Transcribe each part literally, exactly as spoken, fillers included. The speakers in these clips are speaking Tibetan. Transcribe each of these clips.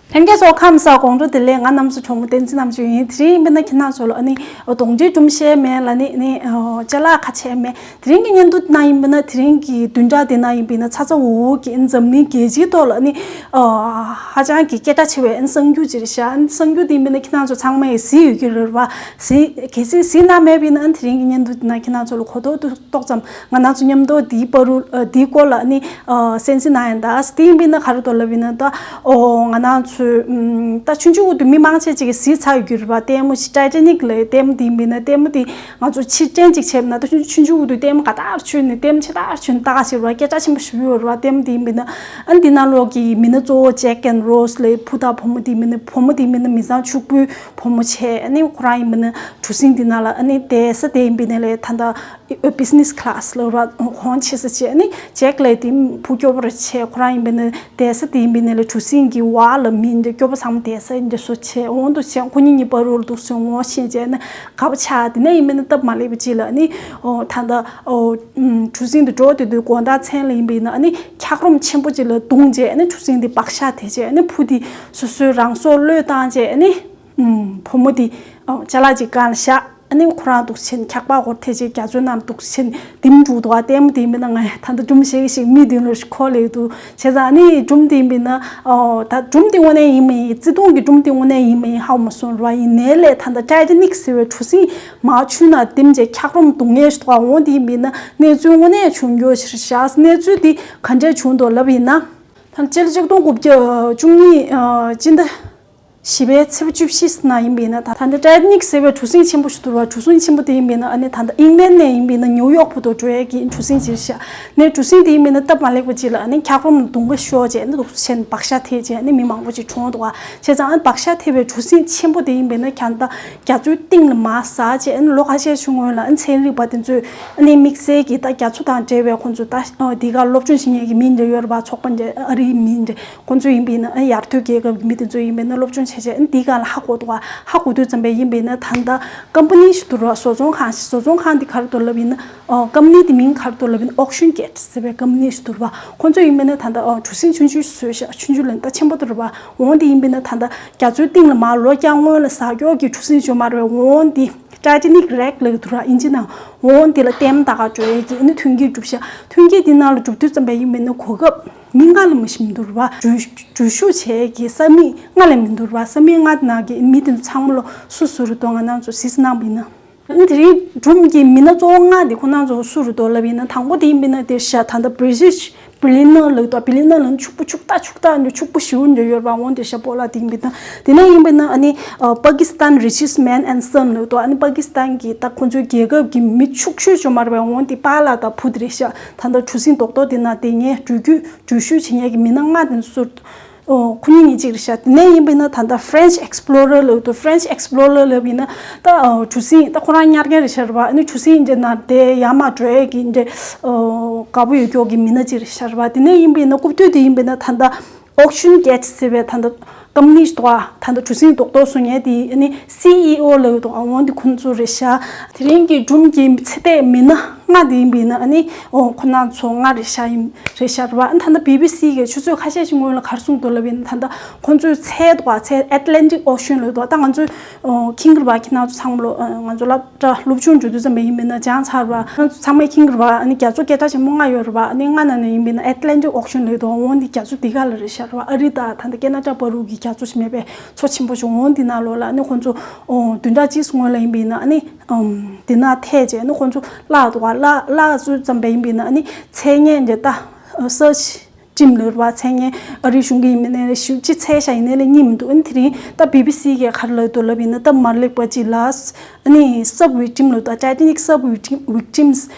ལྷན་རྒྱས་ཚོ་ཁམས་བཟང་། དགོང་དྲོ་བདེ་ལེགས། ང་རྣམ་གསུམ་གྲོགས་མོ་བསྟན་འཛིན་རྣམ་དཔྱོད་ཡིན། དེ་རིང་ཡིན་པ་ན་ཁྱེད་རྣམ་ཚོ་ལ་ཨ་ནི་གདོང་འདྲེ་སྒྲུང་བཤད་མེད་ལ་ནི་ནི་ཅ་ལག་ཁ་ཕྱེ་མེད། དེ་རིང་གི་བརྙན་ཐུང་ནང་ཡིན་པ་ན་དེ་རིང་གི་བདུན་ཕྲག་འདི་ནང་ཡིན་པ་ན་ཚ་ཚ་འུར་འུར་གྱི་འཛམ་གླིང་རྒྱལ་སྤྱིའི་ཐོག་ལ་ནི་ཧ་ཅང་གི་སྐད་གྲགས་ཆེ་བའི་གསར་འགྱུར་ཅིག་རེད་ཤག་གསར་འགྱུར་འདི་ཡིན་པ་ན་ཁྱེད་རྣམ་ཚོ་ཚང་མས་གཟིགས་ཡོད་ཀྱི་རེད་བ། གཟིགས། གལ་སྲིད་གཟིགས་གནང་མེད་པ་ཡིན་ན་དེ་རིང་གི་བརྙན་ཐུང་འདི་ནང་ཁྱེད་རྣམ་ཚོ་ལ་གོ་རྟོགས་ཏོག་ཙམ། ང་རང་ཚོ་མཉམ་དུ་འདིའི་བར་དུ་ཨ་འདིའི་སྐོར་ལ་ནི་ཨ་གསན་གཟིགས་གནང་ཡང་འདྲ། དེ་ཡིན་པ་ན་ག་རེ་འདུག་ལབ་ཡིན་ན་ད་ཨོ་ང་རང་ཚོའི་ཨམ་ད་ཆུང་ཆུང་འུ་དུ་མི་མང་ཆེ་ཅིག་གིས་གཟིགས་ཚར་ཡོད་རྒྱུ་རེད་པ། ལྟད་མོ་ཞིག་ཊའི་ཊ་ནིག་ལབ་ལྟད་མོ་དེ་ཡིན་པ་ན་ལྟད་མོ་དེ་ང་ཚོ་ཕྱིར་དྲན་ཅིག་བྱས་པ་ན་ད་ཆུང་ཆུང་འུ་དུ་ལྟད་མོ་དགའ་ཐག་ཆོད་ནས་ལྟད་མོ་ཆེ་ཐག་ཆོད་ནས་ལྟ་ག་ཞིག་རེད་པ། སྐད་གྲགས་ཆེན་པོ་ཞིག་ཡོད་རེད་པ། ལྟད་མོ་དེ་ཡིན་པ་ན་ཨ་ནི་དེ་ནང་ལོགས་ཀྱི་མི་སྣ་གཙོ་བོ་ཇེག་ཨེན་རོ་སི་ལབ་བུ་དང་བུ་མོ་དེ་ཡིན་པ་ན་བུ་མོ་དེ་ཡིན་པ་ན་མི་ཚང་ཕྱུག་པོའི་བུ་མོ་བྱས། ཨ་ནི་ཁོ་རང་ཡིན་པ་ན་གྲུ་གཟིངས་དེ་ནང་ལ་ཨ་ནི་བསྡད་ས་དེ་ཡིན་པ་ན་ལས་ད་ལྟ་བི་ཛི་ནེ་སི་ཁི་ལ་སི་ལ་ར་གོང་ཆེ་ས་བྱས། ཨ་ནི་ཇེག་ལབ་དེ་བུ་སྐྱོ་པོ་ར་བྱས། ཁོ་རང་ཡིན་པ་ན་བསྡད་ས་དེ་ཡིན་པ་ན་ལས་གྲུ་གཟིངས་ཀྱི་བར་ལ་མི་འདྲ་སྐྱོ་པོ་ཚང་མ་བསྡད་ས་འདྲ་བཟོ་བྱས། འོང་དུ་བྱས་ཁོ་གཉིས་གཉིས་བར་རོལ་དུ་སོང་འོང་ཤེས་བྱས་ན་དགའ་པོ་ཆགས། དེ་ནས་ཡིན་པ་ན་སྟབས་མ་ལེགས་པ་ཅིག་ལ་ཨ་ནི་ཨོ་ད་ལྟ་ཨོ་གྲུ་གཟིངས་དེ་འགྲོ་དེ་དུས་དགོང་དག་མཚན་ལ་ཡིན་པ་ཡིན་ན་ཨ་ནི་འཁྱགས་རོམ་ཆེན་པོ་ཅིག་ལ་བརྡུངས་བྱས། ཨ་ནི་གྲུ་གཟིངས་དེ་བག་ཤ་དེ་བྱས། ཨ་ནི་བུ་དེ་སོ་སོའི་རང་སྲོག་བློས་བཏང་བྱས། ཨ་ནི་ཨུམ། བུ་མོ་དེ་ཨ་ཅ་ལག་ཅིག་སྒང་ལ་བཞག་ཨ་ནི་ཁོ་རང་འདུག་ཕྱིན་འཁྱག་པ་འོར་ཐེ་ཆེ་རྒྱ་མཚོའི་ནང་འདུག་ཕྱིན་ལྡེམ་འགྲོ་འདུག་ཨ་ལྟད་མོ་དེ་ཡིན་པ་ན་ང་ད་ལྟ་སྒྲུང་བཤད་ཀྱི་ཞིག་མི་མདུན་ལ་ཁོ་ལེགས་འདུག་བྱས་ཙང་ཨ་ནི་སྒྲུང་དེ་ཡིན་པ་ན་ཨོ་ད་སྒྲུང་དེ་དངོས་གནས་ཡིན་མ་ཡིན། བརྩེ་དུང་གི་སྒྲུང་དེ་དངོས་གནས་ཡིན་མ་ཡིན་ཧ་གོ་མ་སོང་ར། ཡིན་ནའི་ལས་ད་ལྟ་ཊའི་ཊ་ནིག་ཟེར་བའི་གྲུ་གཟིངས་མར་ཆུ་ནང་ལྡེམ་བྱས་འཁྱགས་རོམ་བརྡུངས་ངེས་ཞིག་འདུག་ཨ་འོང་དེ་ཡིན་པ་ན་གནས་ཚུལ་དངོས་གནས་བྱུང་རྒྱུ་ཞིག་རེད་ཤག་གནས་ཚུལ་དེ་ག་འདྲས་བྱུང་འདུག་ལབ་ཡིན་ན། ད་ལྟ་སྤྱི་ལོ་ཆིག་སྟོང་དགུ་བརྒྱ་བཅུ་གཉིས་ཨ་སྤྱི་ཟླ་བཞི་པའི་ཚེས་པ་བཅུ་བཞི་ནང་ཡིན་པ་ཡིན་ན་ད་ད་ལྟ་ཊའི་ཊ་ནིག་ཟེར་བའི་གྲུ་གཟིངས་ཆེན་པོ་ཞིག་འདུག་ར། གྲུ་གཟིངས་ཆེན་པོ་དེ་ཡིན་པ་ཡིན་ན་ཨ་ནི་ད་ལྟ་ཨིང་ལན་ནས་ཡིན་པ་ཡིན་ན་ནིའུ་ཡོག་བར་དུ་འགྲོ་ཡས་ཀྱི་གྲུ་གཟིངས་ཅིག་རེད་ཤག་ནས་གྲུ་གཟིངས་དེ་ཡིན་པ་ཡིན་ན་སྟབས་མ་ལེགས་པ་ཅིག་ལ་ཨ་ནི་འཁྱགས་རོམ་ལ་རྡུང་ཁ་ཤོར་བྱས་ཨ་ནི་འདུག་ཕྱིན་བག་ཤ་ཐེབས་བྱས་ཨ་ནི་མི་མང་པོ་ཅིག་གྲོངས་འདུག་ག་བྱས་ཙང་ཨ་ནི་བག་ཤ་ཐེབས་པའི་གྲུ་གཟིངས་ཆེན་པོ་དེ་ཡིན་པ་ཡིན་ན་ཁྱང་ད་རྒྱ་མཚོའི་གཏིང་ལ་མར་ཟག་བྱས་ཨ་ནི་ལོ་ཁ་ཤས་ཤིག་སྔོན་ལ་ཨ་ནི་ཚན་རིག་པ་དེ་ཚོས་ཨ་ནི་དམིགས་བསལ་གྱིས་ད་རྒྱ་མཚོ་དང་འབྲེལ་བའི་ཁོང་ཚོ་ད་འདི་ག་སློབ་སྦྱོང་བྱེད་མཁན་གྱི་མི་འདྲ་ཡོད་རེད་པ། ཚོགས་པ་འདྲ་ཨ་རིའི་མི་འདྲ། ཁོང་ཚོ་ཡིན་པ་ཡིན་ན་ཨ་ཡར་ཐོན་རྒྱལ་ཁབ་ཀྱི་མི་དེ་ཚོ་ཡིན་པ་ཡིན་ན་སློབ་སྦྱོང་བྱས་བྱས་ཨ་འདི་ག་ལ་ཧ་གོ་འདུག་ག་ཧ་གོ་དུས་ཙམ་པ་ཡིན་པ་ཡིན་ན་ད་ལྟ་ཀམ་པ་ནི་ཞིག་འདུག་ར། བཟོ་ཚོང་ཁང་ཞིག་བཟོ་ཚོང་ཁང་འདི་ག་རེ་འདུག་ལབ་ཡིན་ན་ཨོ་ཀམ་པ་ནི་དེ་མིང་ག་རེ་འདུག་ལབ་ཡིན་ན་ཨོག་ཤན་གེ་ཊི་ཟེར་བའི་ཀམ་པ་ནི་ཞིག་འདུག་ར། ཁོང་ཚོ་ཡིན་པ་ཡིན་ན་ད་ལྟ་ཨོ་གྲུ་གཟིངས་ཆུང་ཆུང་བཟོས་ཤག་ཆུང་ཆུང་ལ་ད་ཆེན་པོ་འདུག་ར། འོང་དེ་ཡིན་པ་ཡིན་ན་ད་ལྟ་རྒྱ་མཚོའི་གཏིང་ལ་མར་ལོ་བརྒྱ་སྔོན་ལ་ཟག་མཁན་གྱི་གྲུ་གཟིངས་ཞིག་ཡོད་མ་རེད་པས། འོང་དེ་ཊའི་ཊ་ནིག་རེག་ལབ་ཀྱི་འདུག་ར། ཨིན་ཇི་ནང་འོང་དེ་ལ་ལྟད་མོ་ལྟ་ག་འགྲོ་ཡས་ཀྱི་ཨ་ནི་མཐུན་རྐྱེན་བསྒྲུབས་ཤག་མཐུན་རྐྱེན་དེ་ནང་ལ་འགྲོ་དུས་ཙམ་པ་ཡིན་པ་ཡིན་ན་གོ་སྐབས་མི་ལྔ་ལས་མ་ཞིག་མི་འདུག་ར་བ། འགྲུལ་འགྲུལ་བཞུད་བྱས་ཀྱི་ས་མིག་ལྔ་ལས་མི་འདུག་ར་བ། ས་མིག་ལྔ་དེ་ནང་གི་མི་དེ་ཚོ་ཚང་མ་ལོ་སུ་སུ་རེད་འདུག་ང་རང་ཚོ་གཟིགས་གནང་པ་ཡིན་ན། ཨ་ནི་དེ་རིང་སྒྲུང་གི་མི་སྣ་གཙོ་བོ་ལྔ་དེ་ཁོ་རང་ཚོ་སུ་རེད་འདུག་ལབ་ཡིན་ན་དང་པོ་དེ་ཡིན་པ་ཡིན་ན་དེ་ཤ་ད་ལྟ་བི་རི་ཊི་ཤི་བི་ལི་ཡ་ནར་ལབ་འདུག་བི་ལི་ཡ་ནར་ལབ་ན་ཕྱུག་པོ་ཕྱུག་རྟ་ཕྱུག་རྟ་འདི་ཕྱུག་པོ་ཞེ་པོ་འདྲ་ཡོད་རེད་པ། འོང་དེ་ཤ་སྤོ་ལགས་དེ་ཡིན་པ་ཡིན་ན་དེ་ནས་ཡིན་པ་ཡིན་ན་ཨ་ནི་ཨ་པ་ཀི་སི་ཐན་ཌི་རི་ཆེ་སི་མེན་ཨེན་སན་ལབ་འདུག་ཨ་ནི་པ་ཀི་སི་ཐན་གྱི་ད་ཁོ་ཚོའི་རྒྱལ་ཁབ་ཀྱི་མི་ཕྱུག་ཤོས་ཅིག་ཡོད་མ་རེད་པས། འོང་དེ་པཱ་ལགས་དང་བུ་དེ་རེད་ཤག་ད་ལྟ་གྲུ་གཟིངས་རྡོག་རྡོག་དེ་ནང་བསྡད་མཁན་འགྲུལ་སྐྱོད་འགྲུལ་བཞུད་བྱེད་མཁན་གྱི་མི་སྣ་ལྔ་དེ་ཚོ་ཨོ་ཁོ་གཉིས་གཉིས་གཅིག་རེད་ཤག་དེ་ནས་ཡིན་པ་ཡིན་ན་ད་ལྟ་ཧྥ་རེན་ཆི་ཨེག་སི་པི་ལོ་རར་ལབ་འདུག་ཧྥ་རེན་ཆི་ཨེག་སི་པི་ལོ་རར་ལབ་ཡིན་ན་ད་ཨོ་གྲུ་གཟིངས་ད་ཁོ་རང་ཉར་མཁན་རེད་ཤག་རེད་པ། ཨ་ནི་གྲུ་གཟིངས་འདི་ནང་བསྡད་ཡར་མར་འགྲོ་ཡས་ཀྱི་འདི་ཨོ་དགའ་པོ་ཡོད་མཁན་གྱི་མི་སྣ་གཅིག་རེད་ཤག་རེད་པ། དེ་ནས་ཡིན་པ་ཡིན་ན་རྐུབ་སྟོད་དེ་ཡིན་པ་ཡིན་ན་ད་ལྟ་ཨོག་ཤན་གེ་ཊི་ཟེར་བའི་ད་ལྟ་ཀམ་པ་ནི་ཞིག་འདུག་ག་ད་ལྟ་གྲུ་གཟིངས་རྡོག་རྡོག་བཟོ་མཁན་དེ་ཨ་ནི་སི་ཨི་ཨོ་ལབ་འདུག་ཨ་འོང་དེ་ཁོང་ཚོ་རེད་ཤག་དེ་རིང་གི་སྒྲུང་གི་ཚེ་འདས་མི་སྣ་ལྔ་དེ་ཡིན་པ་ཡིན་ན་ཨ་ནི་ཨོ་ཁོ་རང་ཚོ་ལྔ་རེད་ཤག་ཡིན་རེད་ཤག་རེད་པ། ཨ་ནི་ད་ལྟ་བི་བི་སི་གིས་ཆུ་ཚོད་ཁ་ཤས་ཤིག་སྔོན་ལ་ག་རེ་གསུངས་འདུག་ལབ་ཡིན་ན་ད་ལྟ་ཁོང་ཚོའི་ཚལ་འདུག་ག་ཚལ་ཨེ་ཊ་ལན་ཊིག་ཨོ་ཤན་ལབ་འདུག་ད་ང་ཚོ་ཨོ་མཁྱེན་གྱི་རེད་པ། ཁྱེད་རང་ཚོ་ཚང་མ་ལོ་ཨ་ང་ཚོ་སློབ་གྲྭ་སློབ་ཆུང་འགྲོ་དུས་ཙམ་པ་ཡིན་པ་ཡིན་ན་སྦྱངས་ཚར་བ། ང་ཚོ་ཚང་མས་མཁྱེན་གྱི་རེད་པ། ཨ་ནི་རྒྱ་མཚོ་སྐད་གྲགས་ཆེན་པོ་ལྔ་ཡོད་རེད་པ། ཨ་ནི་ལྔ་ནང་ནས་ཡིན་པ་ཡིན་ན་ཨེཊ་ལན་ཊིག་ཨོ་ཤན་ལབ་འདུག་འོང་འདི་རྒྱ་མཚོ་འདི་ག་ལ་རེད་ཤག་རེད་པ། ཨ་རི་དང་ད་ལྟ་ཁེ་ན་ཌ་བར་དུ་གི་རྒྱ་མཚོ་ཞིག་མེད་པའི་མཚོ་ཆེན་པོ་ཞིག་འོང་འདི་ནང་ལོགས་ལ་ཨ་ནི་ཁོང་ཚོ་ཨོ་བདུན་ཕྲག་གཅིག་སྔོན་ལ་ཡིན་པ་ཡིན་ན་ཨ་ནི་ཨམ་འདི་ནང་ཐད་བྱས་ཨ་ནི་ཁོང་ཚོ་བརླག་འདུག་ག་བརླག་བརླག་ཚུལ་ཙམ་པ་ཡིན་པ་ཡིན་ན་ཨ་ནི་ཚད་ངན་འདི་ལྟ་ཨ་སར་ཆི་ཊིམ་ལབ་རེད་པ། ཚད་ངན་ཨ་རིའི་གཞུང་གིས་ཡིན་པ་ཡིན་ན་ཞིབ་ཅིག་འཚོལ་ཤག་ཡིན་ནའི་ལས་རྙེད་མི་འདུག་ཨ་ནི་དེ་རིང་ད་བི་བི་སི་གིས་ག་རེ་ལབ་འདུག་ལབ་ཡིན་ན་སྟབས་མ་ལེགས་པ་ཅིག་ལ་ཨ་ནི་སབ་བིག་ཊིམ་ལབ་འདུག་ཊའི་ཊ་ནིག་སབ་བིག་ཊིམ་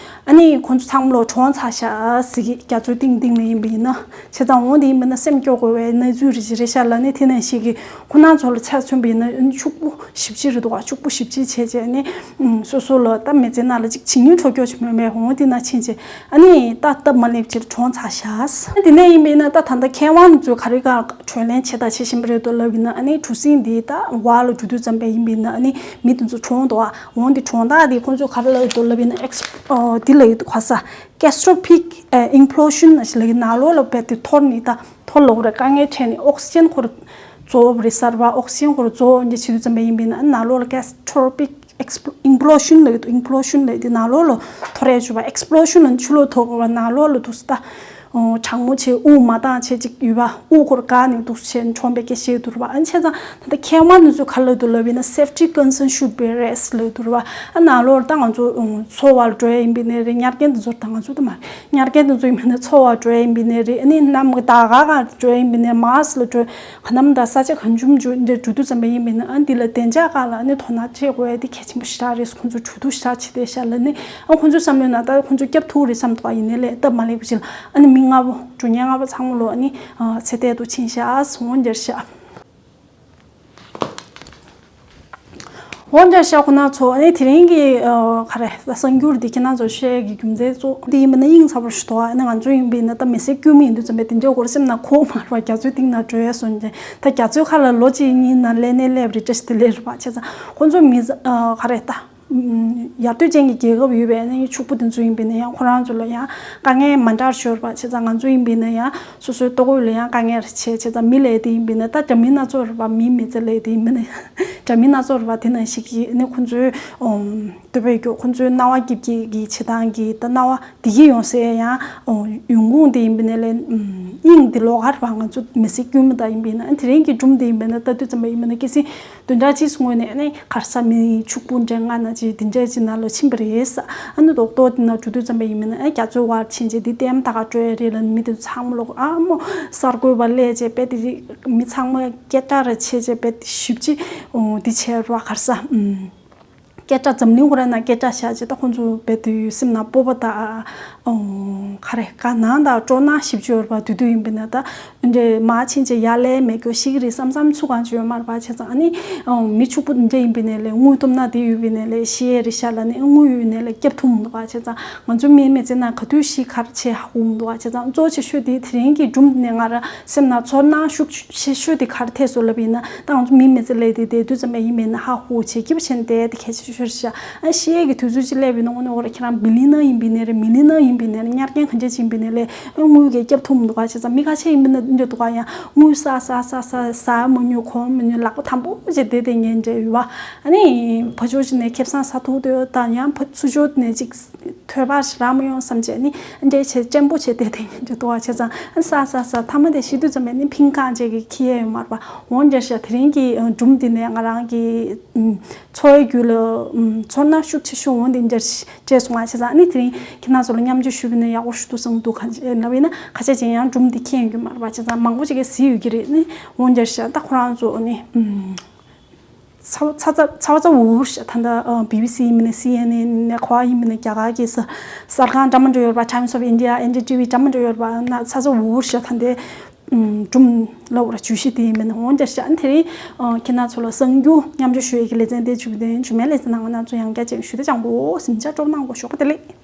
ཨ་ནི་ཁོང་ཚོ་ཚང་མ་ལོ་གྲོངས་ཚར་ཤག་ཟེར་གི་རྒྱ་མཚོའི་གཏིང་གཏིང་ལ་ཡིན་པ་ཡིན་ན། བྱས་ཙང་འོང་དེ་ཡིན་པ་ན་སེམས་སྐྱོ་དགོས་པའི་གནས་ཚུལ་རེ་ཞིག་རེད་ཤག་ལབ་ནས་དེ་ནང་ཞིག་གིས་ཁོ་རང་ཚོ་ལ་ཆ་མཚོན་པ་ཡིན་ན་ཕྱུག་པོ་ཞེ་པོ་ཅིག་རེད་འདུག་ག་ཕྱུག་པོ་ཞེ་པོ་ཅིག་བྱས་བྱས་ནས་སོ་སོ་ལ་ད་མི་ཚེ་ནང་ལ་ཅིག་བྱིན་གྱིས་འཕྲོག་རྒྱུ་ཞིག་མེད་པའི་འོང་དེ་ནང་ཕྱིན་བྱས་ཨ་ནི་ད་སྟབས་མ་ལེགས་ཅིག་གྲོངས་ཚར་ཤག་དེ་ནས་ ཡིན་པས་ན་ད་ད་ལྟ་མཁས་དབང་ཚོས་ག་རེ་ག་གྲོས་གླེང་བྱེད་དང་བྱེད་བཞིན་པ་རེད་འདུག་ལབ་ཡིན་ན། ཨ་ནི་གྲུ་གཟིངས་འདི་ད་བར་ལ་འགྲོ་དུས་ཙམ་པ་ཡིན་པས་ན། ཨ་ནི་མི་དེ་ཚོ་གྲོངས་འདུག་ཨ། འོན་ཏེ་གྲོངས་རྟགས་འདི་ཁོང་ཚོས་ག་རེ་ལབ་ཡོད་འདུག་ལབ་ཡིན་ན། ཨེགས་ཨོ་འདི་ལབ་ཡོད་འདུག་ག་ས། Catastrophic implosion ཞེས་ལབ་ཀྱི། ནང་ལོགས་ལ་རྦད་དེ་འཐོར་ནས་ད་འཐོར་ལོག་རེད། དཀའ་ངལ་འཕྲད་ནས་ཨོག་སི་ཇན་ཁོ་ར་རྫོགས་རེད་ཟེར་བ། ཨོག་སི་ཇན་ཁོ་ར་རྫོགས་འདི་བྱེད་དུས་ཙམ་པ་ཡིན་པས་ན། ནང་ལོགས་ལ་Catastrophic implosion ལབ་ཀྱི་འདུག implosion ལབ་ཀྱི་འདུག་ནང་ལོགས་ལ་འཐོར་ཡས་བྱུང་བ། Explosion ལ་ཆུ་ལོག་འཐོར་དགོས་པ། ནང་ལོགས་ལ་འདུག་ས་ད། ཨོ་གྲང་མོ་བྱས་དབུགས་མ་འདང་བྱས་ཅིག་ཡོད་པ། དབུགས་ཁོ་ར་འགག་ནས་འདུག་བྱས་གྲོངས་པའི་སྐད་བཤད་འདུག་ར་བ། ཨ་ནི་བྱས་ཙང་ད་ལྟ་མཁས་དབང་དེ་ཚོས་ག་རེ་ལབ་འདུག་ལབ་ཡིན་ན། Safety concern should be raised ལབ་འདུག་ར་བ། ཨ་ནང་ལོགས་ལ་ད་ང་ཚོ་ཨོ་འཚོ་བ་ལ་འགྲོ་ཡ་ཡིན་པས་ན་རེད། ཉར་མཁན་དེ་ཚོ་ད་ང་ཚོ་ད་མ་རེད། ཉར་མཁན་དེ་ཚོ་ཡིན་པས་ན་འཚོ་བ་འགྲོ་ཡ་ཡིན་པས་ན་རེད། ཨ་ནི་གནམ་ག་ད་ག་ག་འགྲོ་ཡ་ཡིན་པས་ན། མཱར་སི་ལ་འགྲོ། ག་ནམ་ད་ས་ཆ་གང་བྱུང་བྱུང་འདྲ་འགྲོ་དུས་ཙམ་པ་ཡིན་པས་ན། ཨ་འདི་ལ་བདེ་འཇགས་སྒང་ལ་ཨ་ནི་དོ་སྣང་བྱེད་དགོས་ཡ་དེ་གལ་ཆེན་པོ་ཞེ་དྲག་རེད། ཁོང་ཚོ་གྲོས་བསྡུར་ཞེ་དྲག་བྱེད་བསྡད་ཤག་ལབ་ནས། ཨ་ཁོང་ཚོའི་བསམ་བློའི་ནང་ད་ཁོང་ཚོ་སྐྱོབ་ཐུབ་རེད་བསམ་འདུག་ག་ཡིན་ནའི་ལས་སྟབས་མ་ལེགས་པ་ཞིག་ལ་ཨ་ནི་མི་ལྔ་པོ་འགྲོ་མཁན་ལྔ་པོ་ཚང་མ་ལོ་ཨ་ནི་ཚེ་ཐར་དུ་ཕྱིན་ཤག་འོང་རྒྱུ་རེད་ཤག་འོང་རྒྱུ་རེད་ཤག་ཁོ་ན་ཚོ། ཨ་ནི་དེ་རིང་གི་ག་རེ་ད་གསར་འགྱུར་འདི་ཁྱེད་རང་ཚོར་བཤད་ཀྱི་རྒྱུ་མཚན་གཙོ་བོ་འདི་ཡིན་པ་ན། དབྱིངས་ཚ་པོ་ཞིག་འདུག་ཨ་ནི་ང་ཚོ་ཡིན་པས་ན་ད་མི་སེར་དཀྱུས་མ་ཡིན་དུས་ཙམ་པས་དེ་འདྲའི་སྐོར་སེམས་ནང་འཁོར་མ་རེད་པ། རྒྱ་མཚོའི་གཏིང་ན་བྲོས་སོང་ཅེས། ད་རྒྱ་མཚོའི་ཁ་ལ་ལོ་གཅིག་གཉིས་ནང་སླེབས་ནས་སླེབས་རེད་འདྲ་ཞིག་དེ་ལས་རེད་པ། བྱས་ཙང་ཁོང་ཚོ་མི་ག་རེ་ད། ཡར་ཐོན་ཅན་གྱི་རྒྱལ་ཁབ་ཡོད་པའི་ཨ་ནི་ཕྱུག་པོ་དེ་ཚོ་ཡིན་པས་ན་ཡང་ཁོ་རང་ཚོ་ལ་ཡང་དཀའ་ངལ་མ་འདྲ་ཤོར་བ། བྱས་ཙང་ང་ཚོ་ཡིན་པས་ན་ཡང་སོ་སོའི་ལྟོ་གོས་ལ་ཡང་དཀའ་ངལ་རེ་ཆེ། བྱས་ཙང་མི་ལས་དེ་ཡིན་པས་ན་ད་འདྲ་མིན་སྣ་ཚོགས་རེད་པ། མིའི་མི་ཚེ་ལས་དེ་ཡིན་པས་ན་འདྲ་མིན་སྣ་ཚོགས་རེད་པ། དེ་ནང་བཞིན་གྱི་ཨ་ནི་ཁོ་ཚོའི་ཨོམ་སྟོད་པའི་རྒྱུ་ཁོ་ཚོའི་སྣང་བ་སྐྱིད་སྐྱིད་ཀྱི་བྱེད་སྟངས་ཀྱི་ད་སྣང་བ་བདེ་སྐྱིད་ཡོང་སའི་ཡང་ཨོ་ཡོང་ཁུངས་དེ་ཡིན་པས་ན་ལས་ཨམ་དབྱིངས་དེ་ལོགས་ཀ་རེད་པ། ང་ཚོ་མི་སེར་དཀྱུས་མ་དག་ཡིན་པས་ན། ཨ་ནི་དེ་རིང་གི་སྒྲུང་དེ་ཡིན་པས་ན་ད་དུས་ཙམ་པ་ཡིན་པས་ན་གལ་སྲིད་བདུན་ཕྲག་གཅིག་ངོས་ནས་ཨ་ནི་ག་རེ་ཟ། མི་ཕྱུག་པོ་འདྲ་ལྔ་ན་ཅིག་དེ་འདྲ་ཅིག་ནང་ལ་ཕྱིན་པ་རེད་ཟེར། ཨ་ནི་རྡོག་རྡོག་དེ་ནང་འགྲོ་དུས་ཙམ་པ་ཡིན་མིན་ན་ཨ་རྒྱ་མཚོའི་བར་ཕྱིན་བྱས་འདི་ལྟད་མོ་ལྟ་ག་འགྲོ་ཡ་རེད་ལབ་ནས་མི་དེ་ཚང་མ་ལོག་ཨ་མོ་གསར་འགོད་པ་སླེབས་བྱས་རྦད་དེ་མི་ཚང་མ་སྐད་གྲགས་ར་བྱས་བྱས་རྦད་དེ་ཞིབ་ཅིག་འོ་འདི་བྱས་ར་བ། ག་རེ་ཟ། ཨུམ། སྐད་གྲགས་འཛམ་གླིང་ཁོ་རང་ནང་སྐད་གྲགས་བཞག་བྱས་ད་ཁོང་ཚོ་རྦད་དེ་སེམས་ནང་སྤོབས་པ་དང་ཨོ་ག་རེ་དགའ་སྣང་དང་སྤྲོ་སྣང་ཞིབ་ཅིག་ཡོད་ར་བ། དེ་དུས་ཡིན་པས་ན་ད། འདྲེ་མར་ཕྱིན་བྱས་ཡར་སླེབས་མེད་རྒྱུ་ཤེས་ཀྱི་རེད་བསམ་བསམ་ཚུགས་གང་ཅི་ཡོད་མ་རེད་པ། བྱས་ཙང་ཨ་ནི་ཨང་མི་ཕྱུག་པོ་འདི་འདྲ་ཡིན་པའི་ནས་ལས་དངུལ་སྟོབས་ན་དེ་ཡོད་པའི་ནས་ལས་ཤི་ཡས་རེད་ཤག་ལབ་ནས་དངུལ་ཡོད་ནས་ལས་སྐྱབས་ཐུབ་མི་འདུག་ག་བྱས་ཙང་ང་ཚོ་མིའི་མི་ཚེ་ནང་ག་དུས་ཤི་ག་རེ་བྱེད་ཧ་གོ་མི་འདུག་ག་བྱས་ཙང་གཙོ་ཆེ་ཤོས་དེ་དེ་རིང་གི་སྒྲུང་འདི་ནས་ང་རང་སེམས་ནང་ཚོར་སྣང་ཤུགས་ཆེ་ཤོས་དེ་ག་རེ་ཐེབས་སོང་ལབ་ཡིན་ན། ད་ང་ཚོ་མིའི་མི་ཚེ་ལས་དེ་དེ་དུས་ཙམ་པ་ཡིན་པས་ན་ཧ་གོ་བྱེད་སྐྱིད་པོ་བྱས་ནས་བསྡད་དེ་གལ་ཆེ་ཤོས་རེད་ཤག་ཨ་ཤི་ཡས་ཀྱི་དུས་ཚོད་ཅིག་སླེབས་པའི་ནང་ནས་འོ་ར་ཁྱེད་རང་བི་ལི་ནར་ཡིན་པའི་ནས་རེད། མི་ལི་ནར་ཡིན་པའི་ནས་རེད། ཉར་མཁན་གང་ཅི་ཡིན་པའི་ནས་ལས་དངུལ་གྱིས་སྐྱོབ་ཐུབ་མི་འདུག་ག་བྱས་ཙང་མི་ཁ་ཤས་ཡིན་པའི་ན་འདི་འདུག་ག་ཡང་དངུལ་བསགས་བསགས་བསགས་བསགས་ཟ་མ་ཉོ་གོན་མ་ཉོ་ལག་པ་དམ་པོ་བྱས་བསྡད་བསྡད་མཁན་འདྲ་ཡོད་པ། ཨ་ནི་ཕར་ཕྱོགས་ཅིག་ནས་ཁེ་བཟང་ཟ་ཐུབ་འདོད་དང་ཡང་ཕར་ཚུར་ཕྱོགས་ནས་ཅིག་ཐོལ་པ་ཞིག་རག་མ་ཡོང་བསམ་བྱས་ནི་འདྲ་བྱས་སྤྱན་པོ་བྱས་བསྡད་བསྡད་མཁན་འདྲ་འདུག་ག་བྱས་ཙང་ཨ་ཟ་ཟ་ཟ་མཐའ་མ་དེ་ཤི་དུས་ཙམ་པ་ནི་ཕིང་ཁང་བཅས་ཀྱི་ཁྱི་ཡས་ཡོད་མ་རེད་པ། འོང་རྒྱ་ཤ་དེ་རིང་གི་སྒྲུང་འདི་ནས་ང་རང་གི་འཚོ་བའི་རྒྱུད་ལ་ཚོར་སྣང་ཤུགས་ཆེ་ཤོས་འོང་དེ་འདྲ་སྤྲད་སོང་ང་། བྱས་ཙང་ཨ་ནི་དེ་རིང་ཁྱེད་རང་ཚོ་ལ་མཉམ་སྤྱོད་ཞུས་པ་ཡིན་ན་ཡག་པོ་ཞིག་འདུག་བསམ་འདུག་གང་ཅི་ལབ་ཡིན་ན་ཁ་ཤས་ཅིག་ཡང་སྒྲུང་འདི་མཁྱེན་ཡོད་ཀྱི་མ་རེད་པ། བྱས་ཙང་མང་པོ་ཅིག་གིས་གཟིགས་ཡོད་ཀྱི་རེད། ཨ་ནི་འོང་རྒྱ་ཤ་ད་ཁོ་རང་ཚོ་ཨ་ནི་ཚ་ཚ་ཚ་ཚ་ཚ་འུར་འུར་ཤ་ད་ལྟ་བི་བི་སི་ཡིན་མིན་ན་སི་ཨེན་ཨེན་ནས་ག་པར་ཡིན་མིན་ན་རྒྱ་གར་གྱི་གསར་ཁང་འདྲ་མི་འདྲ་ཡོད་རེད་པ། Times of India, N D T V འདྲ་མི་འདྲ་ཡོད་རེད་པ། ན་ཚ་ཚ་འུར་འུར་ཤ་ད་ལྟའི་སྒྲུང་ལབ་ར་བརྗོད་གཞི་དེ་ཡིན་མིན་འོང་རྒྱ་ཤ། ཨ་ནི་དེ་རིང་ཁྱེད་རང་ཚོ་ལ་གསར་འགྱུར་མཉམ་སྤྱོད་ཞུ་ཡས་ཀྱི་ལེ་ཚན་དེ་བྱུང་དེ་བྱུང་མེད་ལེ་ཚན་ནང་ང་རང་ཚོ་ཡང་བསྐྱར་ཅིག་ཞུ་དེ་ཅང་པོ་ཟིན་ཆ་སྤྲོ་གནང་དགོས་ཞོགས་པ་དེ་ལེགས།